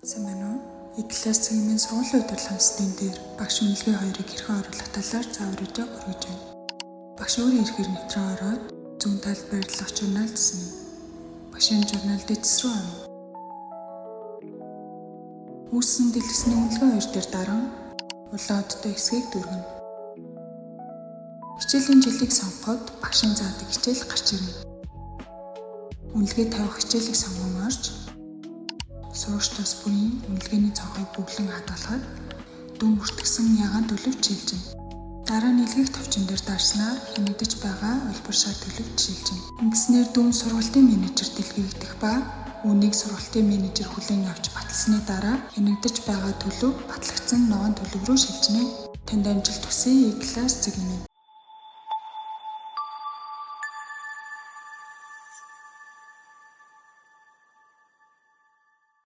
Сайн байна уу? E-class цэгийн сургуулийн удирдлагын систем дээр багш үнэлгээ хоёрыг хэрхэн оруулах талаар заавар видеог хүргэж байна. Багш өөрийн эрхээр нэвтрэн ороод зүүн талд байрлах журнал цэснэ. Багшийн журнал дэд рүү орно. Үүссэн дэлгэцний үнэлгээ хоёр дээр даран улаан одтой хэсгийг дүүргэнэ. Хичээлийн жилийг сонгоход багшийн заадаг хичээл гарч ирнэ. Үнэлгээ тавих хичээлийг сонгон орж, сурагч тус бүрийн үнэлгээний цонхыг бөглөн хадгалахад дүн бүртгэсэн ягаан төлөвт шилжинэ. Дараа нь илгээх товчин дээр дарснаар хянагдаж байгаа улбар шар төлөвт шилжинэ. Ингэснээр дүн сургалтын менежерт илгээгдэх ба үүнийг сургалтын менежер хүлээн авч баталсаны дараа хянагдаж байгаа төлөв батлагдсан ногоон төлөв рүү шилжинэ. Танд амжилт хүсье. E-class цэгийн.